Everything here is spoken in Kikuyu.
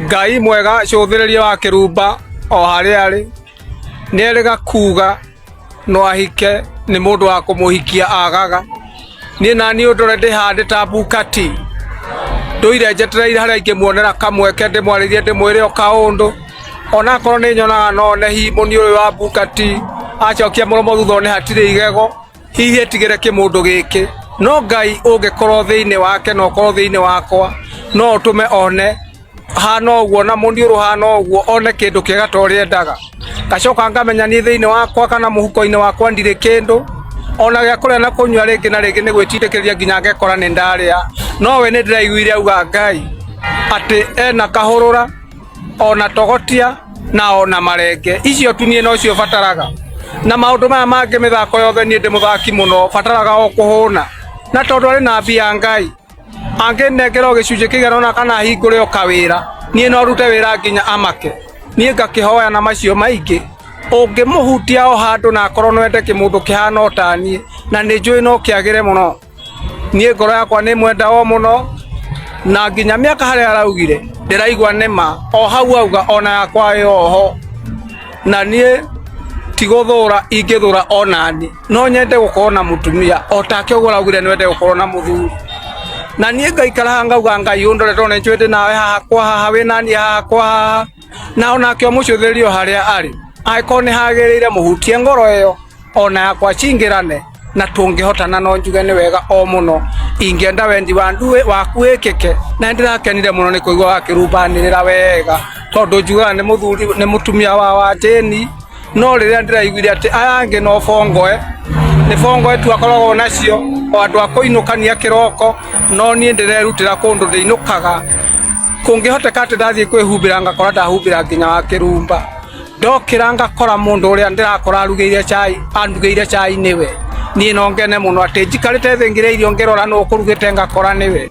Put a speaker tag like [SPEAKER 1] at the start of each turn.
[SPEAKER 1] Ngai mwega cũthĩrĩria wa kĩrumba o harĩa arĩ nĩ erĩga kuga no ahike nĩ mũndũ wa kũmũhikia agaga. Niĩ na niĩ ũndore ndĩ haha ndĩ ta Bukati, ndũire njetereire harĩa ingĩmuonera kamweke ndĩmwarĩrie ndĩmwĩre o kaũndũ, onakorwo nĩ nyonaga no one hihi mũni ũyũ wa Bukati acokia mũromo thutha one hatirĩ igego, hihi etigĩre kĩmũndũ gĩkĩ. No Ngai ũngĩkorwo thĩinĩ wake na ũkorwo thĩinĩ wakwa, no ũtũme one hana ũguo na mũniũrũ hana ũguo one kĩndũ kĩega ta ũrĩa endaga. Ngacoka ngamenya niĩ thĩinĩ wakwa kana mũhuko-inĩ wakwa ndirĩ kĩndũ ona gĩa kũrĩa na kũnyua rĩngĩ na rĩngĩ nĩ gwĩtindĩkĩrĩria nginya ngekora nĩ ndarĩa. No we nĩ ndĩraiguire auga Ngai atĩ ena kahũrũra ona togotia na ona marenge. Icio tu niĩ nocio bataraga. Na maũndũ maya mangĩ mĩthako yothe niĩ ndĩ mũthaki mũno bataraga o kũhũna. Na tondũ arĩ na mbia Ngai angĩnengera o gĩcunjĩ kĩigana ũna kana hingũre o kawĩra, niĩ no rute wĩra nginya amake. Niĩ ngakĩhoya na macio maingĩ, ũngĩmũhutia o handũ na akorwo no ende kĩmũndũ kĩhana o ta niĩ, na nĩ njũĩ no kĩagĩre mũno. Niĩ ngoro yakwa nĩ mwenda o mũno, na nginya mĩaka harĩa araugire, ndĩraigua nĩ ma, o hau auga ona yakwa ĩ oho. Na niĩ ti gũthũra ingĩthũra onani, no nyende gũkorwo na mũtumia o take ũguo araugire no ende gũkorwo na mũthuri. Na niĩ ngaikara haha ngauga Ngai ũndore tondũ nĩ njũĩ ndĩ nawe haha kwa haha, wĩ naniĩ haha kwa haha, na onake ũmũcũthĩrĩrie o harĩa arĩ, angĩkorwo nĩ hagĩrĩire mũhutie ngoro ĩyo ona yakwa cingĩrane na tũngĩhotana no njuge nĩ wega o mũno. Ingĩenda wendi waku wĩkĩke, na nĩ ndĩrakenire mũno nĩ kũigua wakĩrumbanĩrĩra wega, tondũ njugaga nĩ mũthuri nĩ mũtumia wa Wajeni, no rĩrĩa ndĩraiguire atĩ aya angĩ no bongoe, nĩ bongoe tu akoragwo nacio, o andũ a kũinũkania kĩroko, no niĩ ndĩrerutĩra kũndũ ndĩinũkaga, kũngĩhoteka atĩ ndathiĩ kwĩhumbĩra ngakora ndahumbĩra nginya wa kĩrumba. Ndokĩra ngakora mũndũ ũrĩa ndĩrakora arugĩire cai, andugĩire cai nĩwe. Niĩ no ngene mũno atĩ njikarĩte thĩ ngĩrĩa irio ngĩrora nũ ũkũrugĩte ngakora nĩwe.